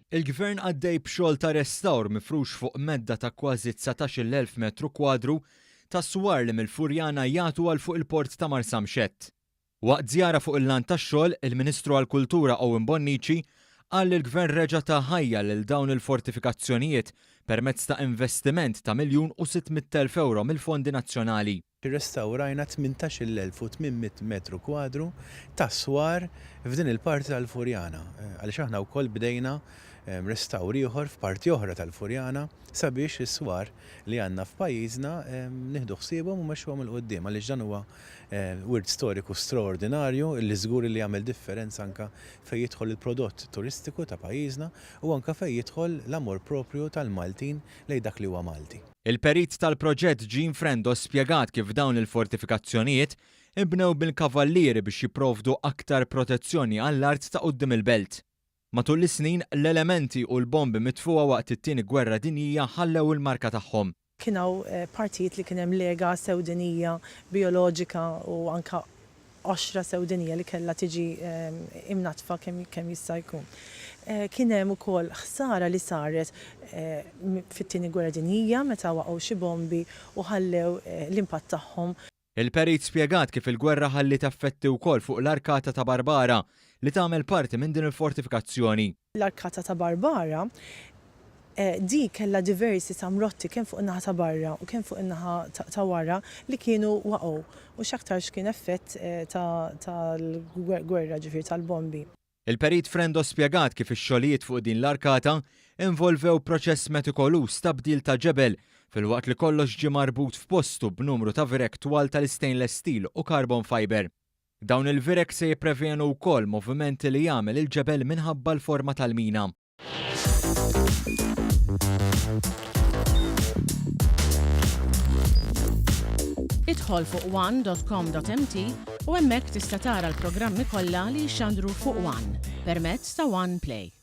Il-Gvern għaddej b'xogħol ta' restawr mifrux fuq medda ta' kważi 19,000 metru kwadru ta' swar li mill-Furjana jagħtu għal fuq il-Port ta' Marsamxett. Waqt żjara fuq il-lant tax-xogħol, il-Ministru għall-Kultura Owen Bonnici qal li l-Gvern reġa' ta ħajja lil dawn il-fortifikazzjonijiet permezz ta' investiment ta' 1,600,000 ewro mill-fondi nazzjonali. Irrestawrajna 18,800 metru kwadru ta' swar f'din il-parti tal-Furjana, għaliex aħna wkoll bdejna restawr ieħor f'parti oħra tal-Furjana sabiex is-swar li għandna f'pajjiżna nieħdu ħsiebhom u mmexxuhom 'il quddiem għaliex dan huwa wirt storiku straordinarju li żgur li jagħmel differenza anke fejn jidħol il-prodott turistiku ta' pajjiżna u anke fejn jidħol l-amor proprju tal-Maltin lejn dak li huwa Malti. Il-perit tal-proġett Jean Frendo spjegat kif dawn il-fortifikazzjonijiet inbnew mill-Kavallieri biex jipprovdu aktar protezzjoni għall-art ta' quddiem il-belt. Matul is-snin, l-elementi u l-bombi mitfugħa waqt it-Tieni Gwerra Dinjija ħallew il-marka tagħhom. Kien hawn partijiet li kien hemm lega sewdinija bijoloġika u anke qoxra sewdinija li kellha tiġi imnaddfa kemm jista' jkun. Kien hemm ukoll ħsara li saret fit-Tieni Gwerra Dinjija meta waqgħu xi bombi u ħallew l-impatt tagħhom. Il-perit spjegat kif il-gwerra ħalliet effetti wkoll fuq l-Arkata ta' Barbara li tagħmel parti minn din il-fortifikazzjoni. L-Arkata ta' Barbara, di kellha diversi samrotti kemm fuq in-naħa ta' barra u kemm fuq in-naħa ta' wara li kienu waqgħu u x'aktarx kien effett tal-gwerra ġifieri tal-bombi. Il-Perit Frendo spjegat kif ix-xogħlijiet fuq din l-arkata involvew proċess metikoluż ta' bdil ta' ġebel filwaqt li kollox ġie marbut f'postu b'numru ta' vireg twal tal-istainless steel u carbon fibre. Dawn il-vireg se jipprevjenu wkoll movimenti li jagħmel il-ġebel minħabba l-forma tal-mina. Idħol fuq one.com.mt u hemmhekk tista' tara l-programmi kollha li jixxandru fuq One permezz ta' One Play.